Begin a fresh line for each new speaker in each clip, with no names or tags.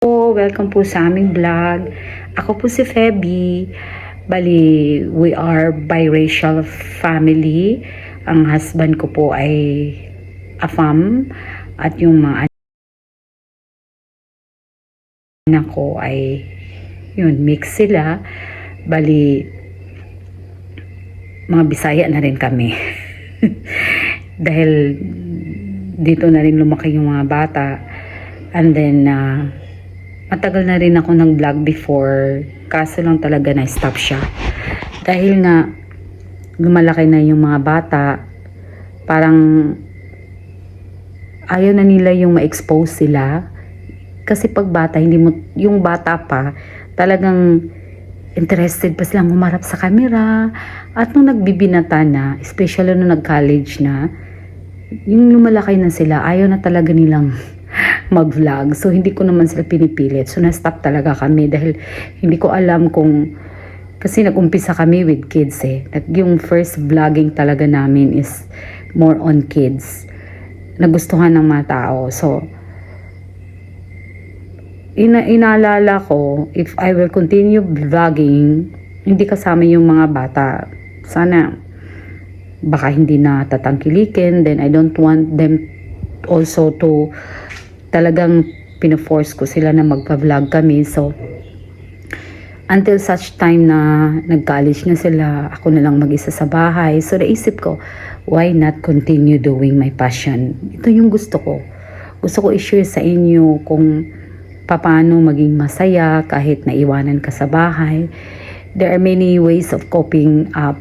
Welcome po sa aming vlog. Ako po si Feby. Bali, we are biracial family. Ang husband ko po ay AFAM at yung mga anak ko ay yun, mix sila. Bali, mga Bisaya na rin kami. Dahil dito na rin lumaki yung mga bata. And then, matagal na rin ako nag-vlog before, kaso lang talaga na-stop siya. Dahil nga, lumalaki na yung mga bata, parang ayaw na nila yung ma-expose sila. Kasi pag bata, hindi mo, yung bata pa, talagang interested pa silang humarap sa camera. At nung nagbibinata na, especially nung nag-college na, yung lumalaki na sila, ayaw na talaga nilang mag-vlog. So, hindi ko naman sila pinipilit. So, na-stop talaga kami dahil hindi ko alam kung, kasi nag-umpisa kami with kids eh. Yung first vlogging talaga namin is more on kids. Nagustuhan ng mga tao. So, inaalala ko, if I will continue vlogging, hindi kasama yung mga bata. Sana, baka hindi na tatangkilikin. Then, I don't want them also to talagang pinaforce ko sila na magpa-vlog kami. So, until such time na nag-college na sila, ako na lang mag-isa sa bahay. So, naisip ko, why not continue doing my passion? Ito yung gusto ko. Gusto ko i-share sa inyo kung paano maging masaya kahit naiwanan ka sa bahay. There are many ways of coping up,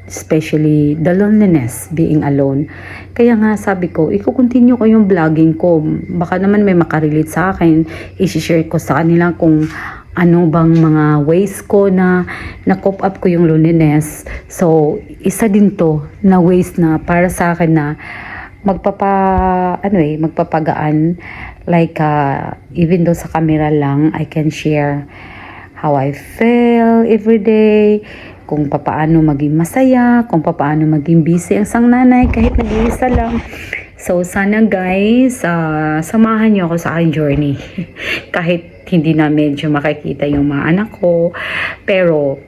especially the loneliness, being alone. Kaya nga sabi ko, i-continue ko yung vlogging ko. Baka naman may makarelate sa akin. I-share ko sa kanila kung ano bang mga ways ko na na-cope up ko yung loneliness. So, isa din to na ways na para sa akin na magpapagaan. Like, even though sa camera lang, I can share how I feel every day, kung paano maging masaya, kung paano maging busy ang isang nanay kahit nag-iisa lang. So, sana guys, samahan niyo ako sa aking journey. Kahit hindi na medyo makikita yung mga anak ko. Pero,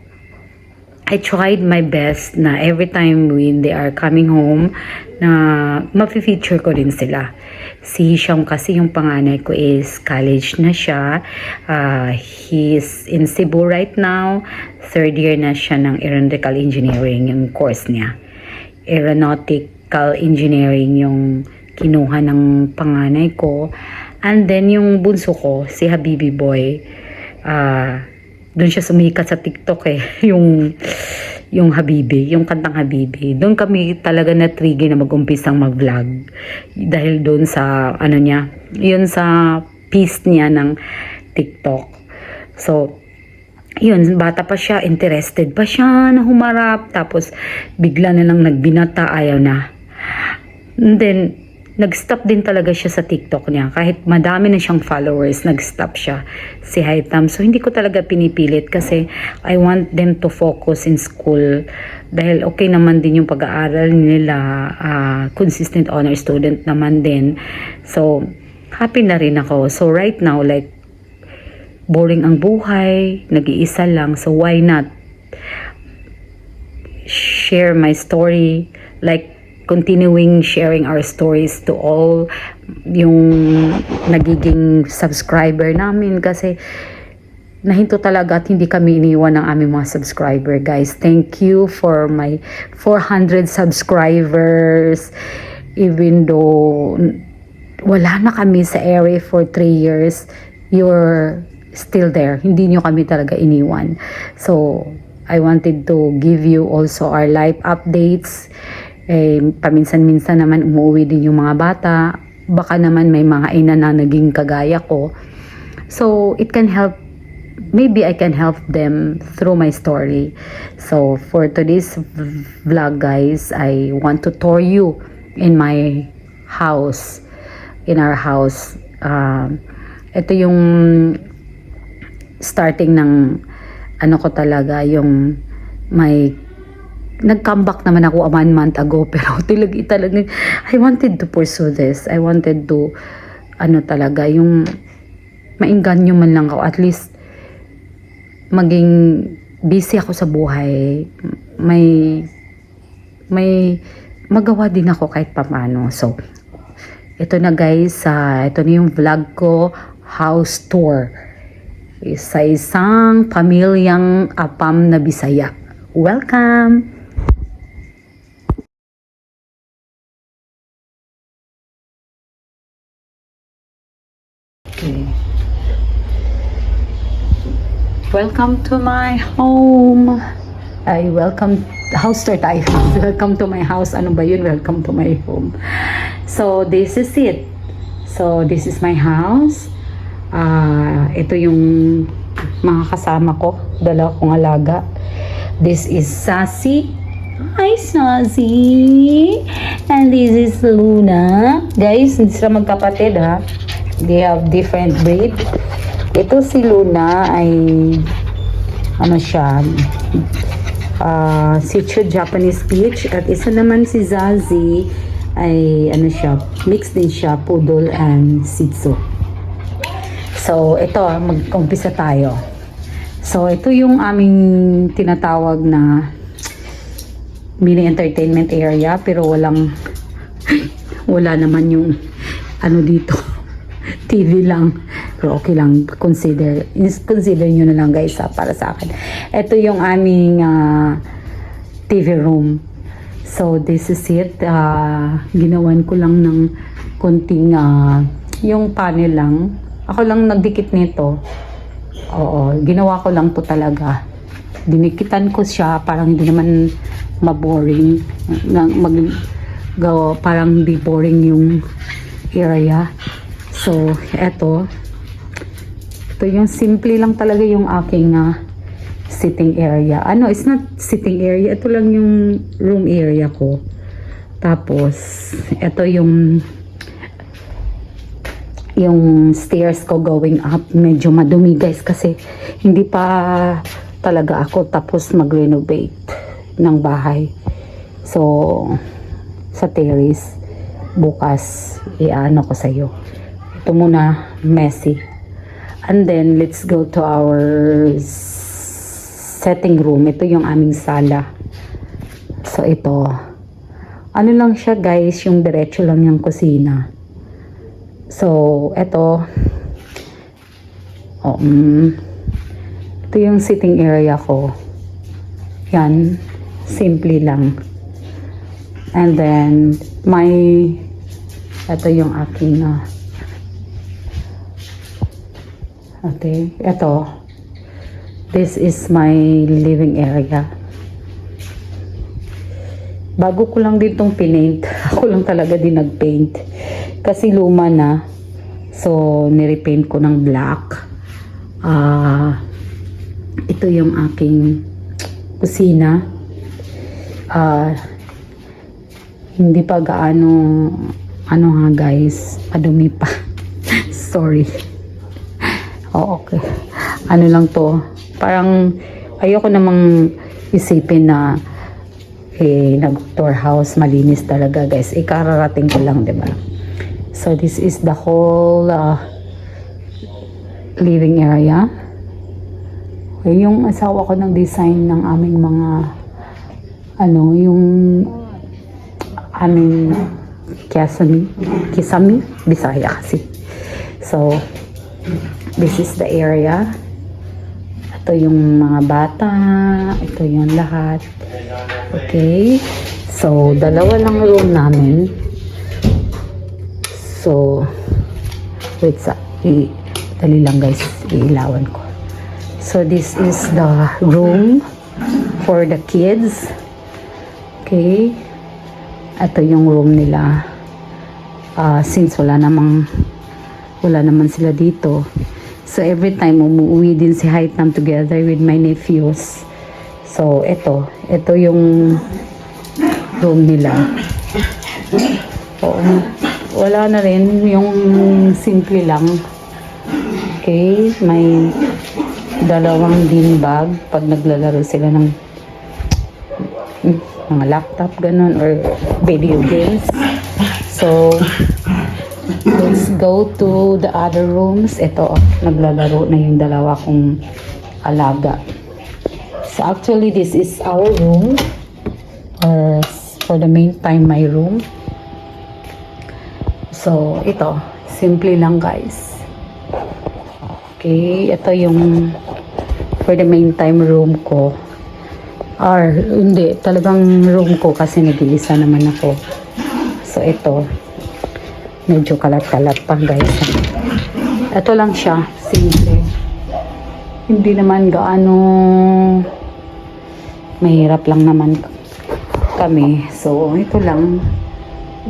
I tried my best na every time when they are coming home, na ma-feature ko din sila. Si Hisham kasi yung panganay ko is college na siya. He's in Cebu right now. Third year na siya ng aeronautical engineering yung course niya. Aeronautical engineering yung kinuha ng panganay ko. And then yung bunso ko, si Habibi Boy, doon siya sumikat sa TikTok eh. yung Habibi, yung kantang Habibi. Doon kami talaga na-trigger na mag-umpisang mag-vlog. Dahil doon sa, yun sa piece niya ng TikTok. So, yun, bata pa siya, interested pa siya na humarap. Tapos, bigla na lang nagbinata, ayaw na. And then, nag-stop din talaga siya sa TikTok niya. Kahit madami na siyang followers, nag-stop siya si Haitam. So, hindi ko talaga pinipilit kasi I want them to focus in school. Dahil okay naman din yung pag-aaral nila. Consistent honor student naman din. So, happy na rin ako. So, right now, like, boring ang buhay. Nag-iisa lang. So, why not share my story? Like, continuing sharing our stories to all yung nagiging subscriber namin kasi nahinto talaga at hindi kami iniwan ng aming mga subscriber, guys. Thank you for my 400 subscribers, even though wala na kami sa area for 3 years, you're still there. Hindi nyo kami talaga iniwan. So, I wanted to give you also our life updates. Paminsan-minsan naman umuwi din yung mga bata. Baka naman may mga ina na naging kagaya ko. So, it can help. Maybe I can help them through my story. So, for today's vlog, guys, I want to tour you in my house. In our house. Ito yung starting ng ko talaga, yung may nag-comeback naman ako 1 month ago, pero talagang I wanted to pursue this. I wanted to talaga yung maingganyo man lang ako. At least, maging busy ako sa buhay. May magawa din ako kahit paano. So, ito na guys, ito na yung vlog ko, house tour. Sa isang pamilyang Apam na Bisaya. Welcome! Okay. Welcome to my home. Ay, welcome, house tour tayo. Welcome to my house. Ano ba yun? Welcome to my home. So, this is it. So, this is my house. Ito yung mga kasama ko. Dalawa kong alaga. This is Sassy. Hi, Sassy. And this is Luna. Guys, hindi sila magkapatid ha. They have different breed. Ito si Luna ay ano siya, Shih Tzu Japanese Spitz. At isa naman si Zazie ay ano siya, mixed din siya, Poodle and Shih Tzu. So ito, mag-umpisa tayo. So ito yung aming tinatawag na mini entertainment area, pero wala naman yung ano dito, TV lang. Pero okay lang, consider nyo na lang guys para sa akin. Ito yung aming TV room. So this is it. Ginawan ko lang ng konting yung panel lang. Ako lang nagdikit nito. Oo, ginawa ko lang to talaga. Dinikitan ko siya, parang hindi naman maboring. Parang hindi boring yung area. So, ito yung simple lang talaga yung aking sitting area. It's not sitting area. Ito lang yung room area ko. Tapos, ito yung stairs ko going up. Medyo madumi guys kasi hindi pa talaga ako tapos mag-renovate ng bahay. So, sa terrace, bukas, iano ko sa'yo. Ito muna, messy. And then, let's go to our setting room. Ito yung aming sala. So, ito. Ano lang siya guys, yung diretso lang yung kusina. So, ito. Ito yung sitting area ko. Yan. Simple lang. And then, ito yung aking okay, ito. This is my living area. Bago ko lang din itong pinaint. Ako lang talaga din nagpaint. Kasi luma na. So, nirepaint ko ng black. Ito yung aking kusina. Hindi pa gaano nga guys. Padumi pa. Sorry. Okay. Ano lang to, parang ayoko namang isipin na nag-tour house, malinis talaga guys. Kararating ko lang, diba? So this is the whole living area. Yung asawa ko ng design ng aming mga yung aming kisami, Bisaya kasi. So this is the area. Ito yung mga bata. Ito yung lahat. Okay. So, dalawa lang room namin. So, wait dali lang guys. Iilawan ko. So, this is the room for the kids. Okay. Ito yung room nila. Since wala naman sila dito. So, every time umuwi din si Haitam together with my nephews. So, ito yung room nila. Wala na rin, yung simple lang. Okay, may dalawang beanbag pag naglalaro sila ng mga laptop, ganun, or video games. So, Let's go to the other rooms. Ito, naglalaro na yung dalawa kong alaga. So actually, this is our room. Or for the meantime, my room. So, ito. Simple lang, guys. Okay, ito yung for the meantime room ko. Or, hindi. Talagang room ko kasi nag-iisa naman ako. So, ito. Medyo kalat-kalat pa, guys. Ito lang siya. Simple. Hindi naman gaano mahirap lang naman kami. So, ito lang.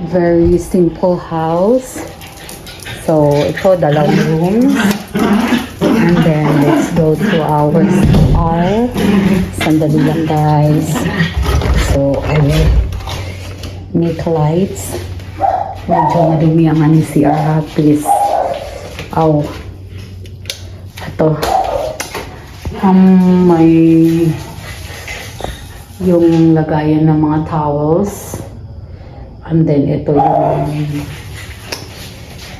Very simple house. So, ito, dalawang rooms. And then, let's go to our CR. Sandali lang, guys. So, I will make lights. Medyo madumi ang aming CR. Please. Oh. Ito. May yung lagayan ng mga towels. And then, ito yung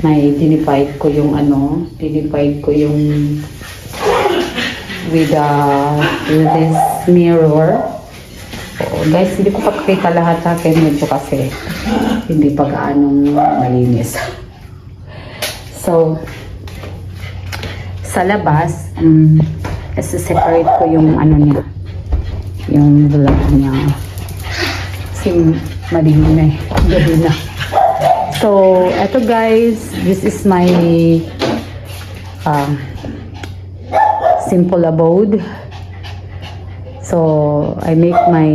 may dinified ko yung with this mirror. Oh, guys, hindi ko pakita lahat sa akin medyo kasi hindi pa gaanong malinis. So, sa labas, separate ko yung niya, yung vlog niya. Kasi madilim na gabi na. So, eto guys, this is my simple abode. So, I make my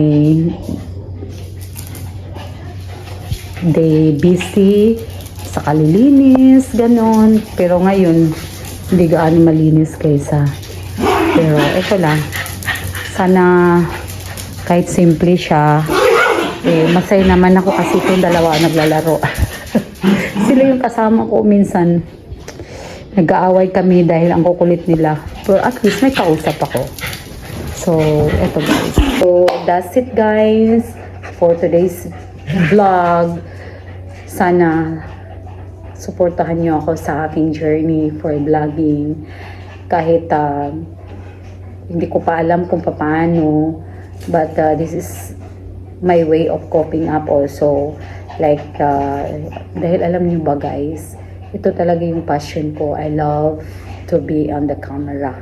day busy sa kalilinis, ganon. Pero ngayon, hindi gaano malinis kaysa. Pero, ito lang. Sana, kahit simple siya, masaya naman ako kasi itong dalawa naglalaro. Sila yung kasama ko minsan. Nag-aaway kami dahil ang kukulit nila. Pero at least may kausap ako. So, eto guys. So, that's it guys for today's vlog. Sana suportahan nyo ako sa aking journey for vlogging. Kahit hindi ko pa alam kung paano. But this is my way of coping up also. Like, dahil alam niyo ba guys, ito talaga yung passion ko. I love to be on the camera.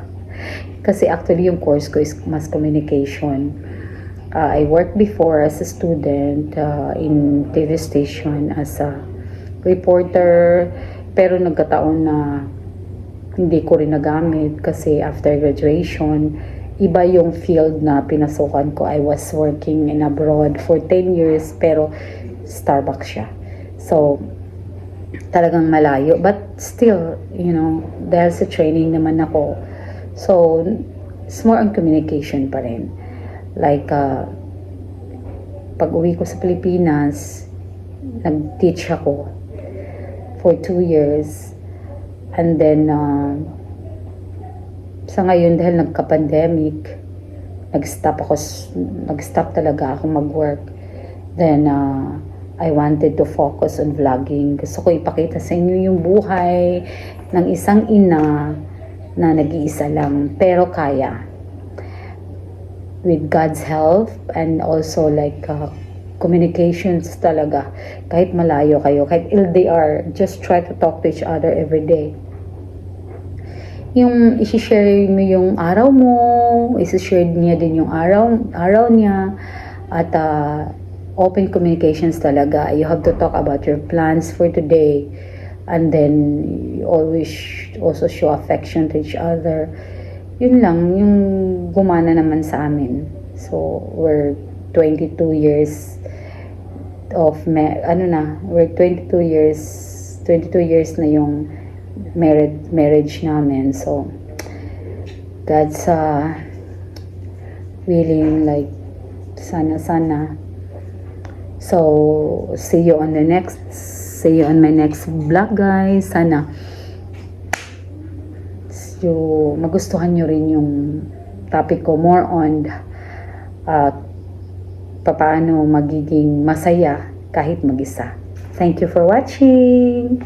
Kasi actually yung course ko is mass communication. I worked before as a student in TV station as a reporter. Pero nagkataon na hindi ko rin nagamit kasi after graduation, iba yung field na pinasukan ko. I was working in abroad for 10 years pero Starbucks siya. So, talagang malayo. But still, dahil sa training naman ako. So, it's more on communication pa rin. Like, pag uwi ko sa Pilipinas, nag-teach ako for 2 years. And then, sa ngayon, dahil nagka-pandemic, nag-stop talaga ako mag-work. Then, I wanted to focus on vlogging. Gusto ko ipakita sa inyo yung buhay ng isang ina na nag-iisa lang, pero kaya. With God's help and also like communications talaga. Kahit malayo kayo, kahit LDR, just try to talk to each other every day. Yung isi-share mo yung araw mo, isi-share niya din yung araw niya, at open communications talaga. You have to talk about your plans for today, and then you always also show affection to each other. Yun lang, yung gumana naman sa amin. So, we're 22 years of, we're 22 years na yung marriage namin. So, God's willing, like, sana. So, see you on my next vlog, guys. Sana magustuhan nyo rin yung topic ko, more on paano magiging masaya kahit mag-isa. Thank you for watching.